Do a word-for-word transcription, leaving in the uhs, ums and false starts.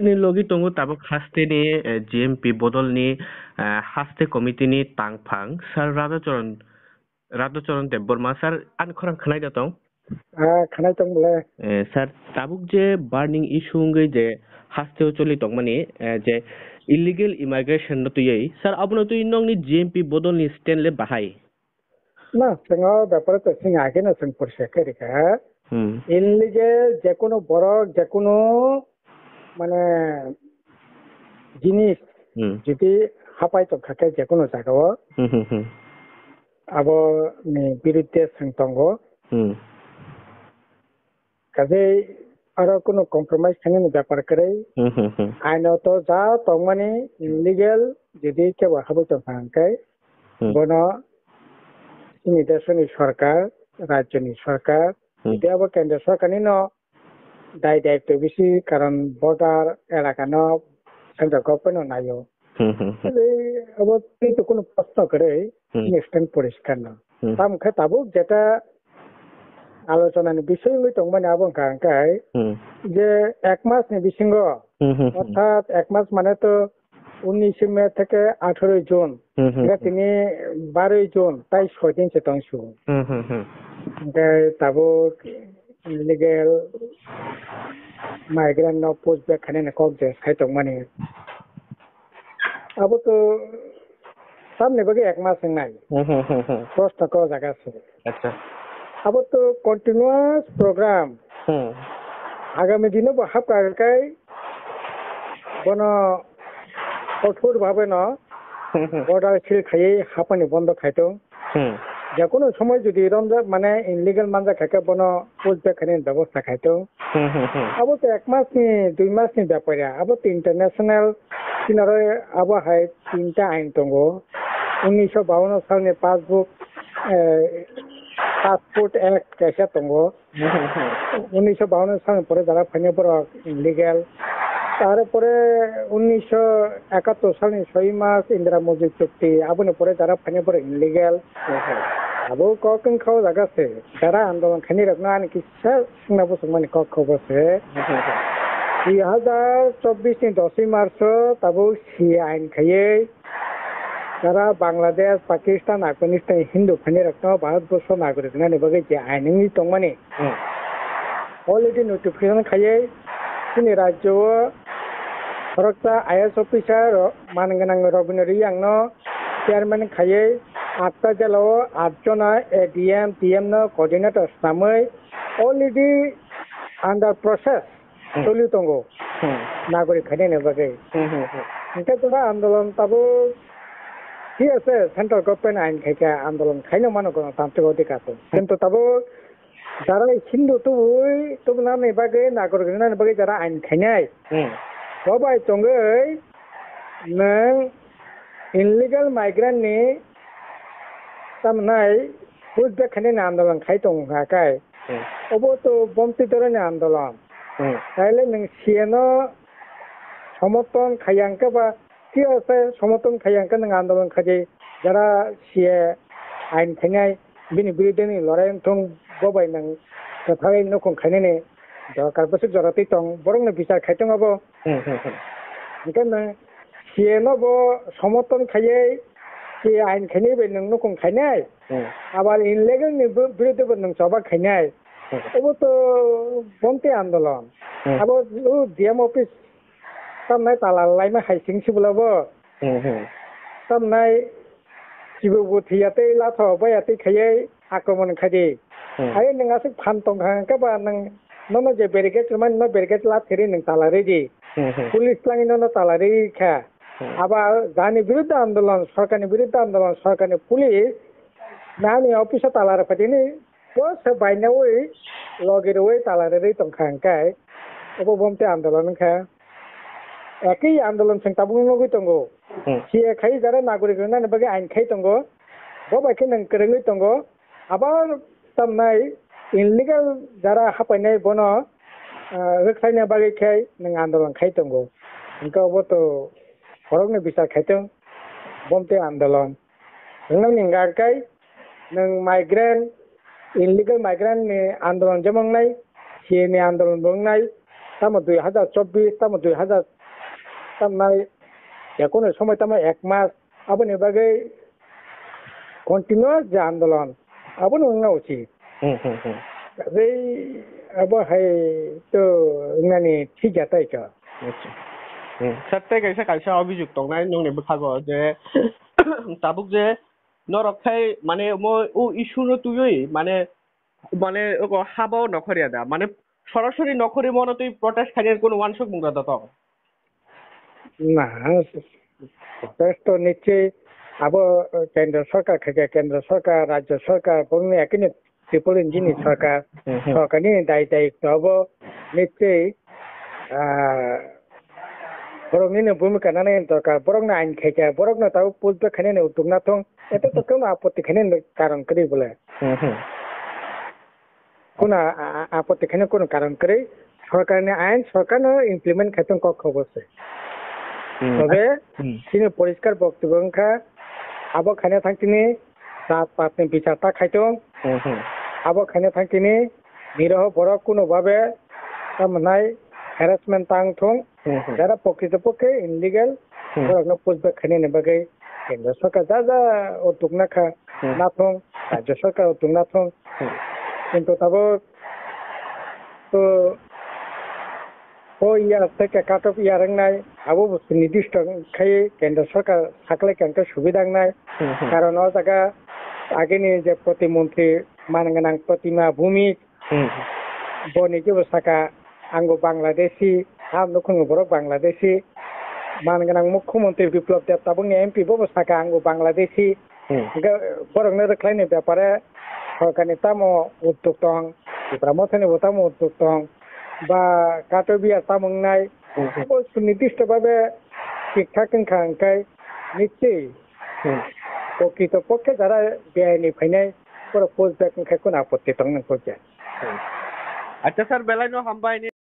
Ni logi tongo tabuk haste ni, eh, G M P bodol ni, eh, haste committee ni tangphang Sir Radhacharan, Radhacharan Debbarma. Sir, ani khorang khwnai da tong? Ah, khwnai tong bole. Eh, sir, tabuk je burning issue wngwi je haste o choli tongmani, eh, je illegal immigration no twiwi, sir, abono twi nokni G M P bodol ni stand le bahai? Na, chwng o bepar to chwng ageno chwng poriskar khe rikha. Hmm. Illegal jekunu borok, jekunu mane jinis Hmm. jodi hapai tongkha khe jekunu jaga o, Hmm, hmm, hmm. abo ni birudde chwng tongo. Hmm. Kaje aro kunu compromise khainani bepar kwrwi. Hmm, hmm, hmm. Aino to ja tongmani illegal jodi kebo habai tongkha hwnkhe Hmm. bono chini desoni sorkar, rajyoni sorkar, Hmm. tei abo kendra sorkarni no dai daitw bisi, karon border elaka no central government no naio. Hmm, hmm, hmm. Tei abo tei to kunu proshno kwrwi, Hmm. chini stand poriskar no. Hmm. Tamo khe tabuk jeta alochona ni bisoi wngwi tongmani abo wngkha hwnkhe Hmm. je ek mas ni bisingo, Hmm, hmm, hmm. orthat ek mas mane to unnish May theke atharo June. Hmm, hmm, Hingke hmm. tini baroi June, tai soi din se tong su. Hmm, hmm, hmm. Hingke tabuk illegal migrant no push back khainani kok je sai tongmani. Abo to tamni bagwi ek mas wngnai. Hmm, hmm, hmm, hmm. Proshno kok jaga se. Acha. Abo to continuous program. Hmm. Agami dino bo hapkha kai bono kothor bhabe no Hmm, hmm. border seal khaiwi hapani bondo khaitong. Hmm. Jekunu somoi jodi romjak mane illegal manjak khaikhe bono push back khainani bebosta khaitong. Hmm, hmm, hmm. Abo to ek mas ni, dui mas ni bepar ya. Abo to international kinaro abo hai tinta ain tongo. Unnish bawanno salni passbook, eh, passport act kaisa tongo. Unnish bawanno salni pore jara phainai borok illegal. Tar pore unnish ekattor salni soi mas Indira Mozur chukti, aboni pore jara phainai borok illegal. Abo kok wngkha o jaga se. Jara andolon khainai rokno ani kisa swngna bwswkmani kok kho bo se. Dui hazar chobbish ni dosoi March o tabuk C A ain khaiwi Jara Bangladesh, Pakistan, Afghanistan, Hindu phainai rokno Bharat borsho nagorik wngnani bagwi je ain wngwi tongmani. Hmm. Already notification khaiwi chini rajyo o khoroksa I A S officer ro-, man gwnang Robindra Reang no chairman khaiwi atta jela o at jona A D M, D M no coordinator swnamwi already under process Hmm. choli tongo Hmm. nagorik khainani bagwi. Hmm, hmm, hmm. Hingke jora andolon tabuk T S A central government ain khaikha andolon khaino mano gwnotantrik odhikar se. Kintu tabuk jara Hindu tubui tubunani bagwi nagorik wngnani bagwi jara ain khainai. Hmm. Bo bai tongwi nwng illegal migrant ni tamnai push back khainani andolon khai tongkha kai. Hmm. Obo to bomti doroni andolon. Hmm. Taile nwng C A no somorthon khaiya hwnkhe ba, T S A somorthon khaiya hwnkhe nwng andolon khaidi, jara C A ain khainai bini biruddhe ni lorai wngthung, bo bai nwng kwthai nukhung khainani dorkar bwswk jora twi tong, borokno bichar khai tong abo. Hmm, hmm, hmm. Hwnkhe nwng C A no bo somorthon khaiwi C A ain khainai bai nwng nukhung khainai. Hmm. Abar illegal ni bu-, biruddhe bo nwng choba khainai. Hmm. Obo to bomti andolon. Hmm. Abo o D M office tamnai tala laima hai sing sibula bo. Hmm, hmm. Tamnai chibu bo thiya tei latha baya tei khaiwi akromon khai di. Hmm. Hai nwng aswk phan tong kha hwnkhe ba nwng nono je barricade rwmani no barricade la theri nwng tala rwi di. Hmm, hmm. Police langwi nono tala rwi kha. Hmm. Aba jani biruddhe andolon, sorkarni biruddhe andolon, sorkarni police nani office o tala rwphaitini bo se bainawi logi rwi tala rwi tong kha hwnkhe obo bomte andolon wngkha. Ekhi andolon chwng tabuk nugwi tongo. Hmm. C A khai jara nagorik rwnani bagwi ain khai tongo. Bo bai khe nwng kwrwngwi tongo. Abo tamnai illegal jara hapainai bono, ah, rwkhlaina bagwi khe nwng andolon khai tongo. Hwnkhe obo to borokni bichar khai tong, bomte andolon. Wngnani hwnkha khe nwng migrant, illegal migrant ni andolon jemon wngnai, C A ni andolon bo wngnai, tamo dui hazar chobbish, tamo dui hazar, tamo nai, ekono somoi tamo ek mas, aboni bagwi continuous je andolon, abono wngna uchi. Hmm, hmm, hmm. Tei abo hai to wngnani thik ya tai kha. Acha. Hmm. Sir, tei kaisa, kaisa obijok tongnai nungni bwkhago je tabuk je norok khai mane mo o issue no twiwi mane, mane ogo haba o nokhorya da, mane sorasori nokhorwi mono twi protest khainai kunu wansuk mung da to? Na, protest to niche abo kendra sarkar khaikha, kendra sarkar, rajya sarkar borokni ekini triple engine ni sarkar, hmm, hmm, sarkar ni dai dai to abo niche, ah, borok nini bhumika nani dorkar, borok ni ain khaikha, borok no tabuk push back khainani utuk nathung, eto to kunu apotti khainani karon kwrwi bole. Hmm, hmm. Kuno a-, a-, apotti khaina kuno karon kwrwi, sorkarni ain sorkarno implement khaitong kok kho bo se. Hmm. Tobe, hmm, chini poriskar boktobyo wngkha, abo khaina thangtini jat patni bichar ta khaitong, hmm, hmm, abo khaina thangtini niroho borok kuno babe tamo nai harassment tang thung, hmm, hmm, jara pokrito pokhe illegal, hmm, borokno push back khainani bagwi kendra sarkar ja ja utuk nakha, hmm, nathung, rajya sarkar utuk nathung. Hmm. Kintu tabuk to o year theke cut off year wngnai, abo bo nirdisto khai kendra sarkar saklai khe hwnkhe subida wngnai. Hmm, hmm. Karon o jaga agini je protimontri man gwnang Protima Bhumik, hmm, boni kebo saka, "Ang bo Bangladeshi, ang nukhungo borok Bangladeshi." Man gwnang mukhyamantri Biplab Deb tabukni M P bo bo saka, "Ang bo Bangladeshi." Hmm. Hwnkhe borokno rwkhlaini bepare sorkarni tamo udduk tong, Tipra Mothani bo tamo udduk tong, ba kato biya tamo wngnai, hmm, bo sunirdisto babe thik thak wngkha hwnkhe nichoi Hmm. Kokito pokhe jara B I ni phainai, borok push back wngkha, kono apotti tong nang kokya. Hmm. Acha sir, belai no hambai ni.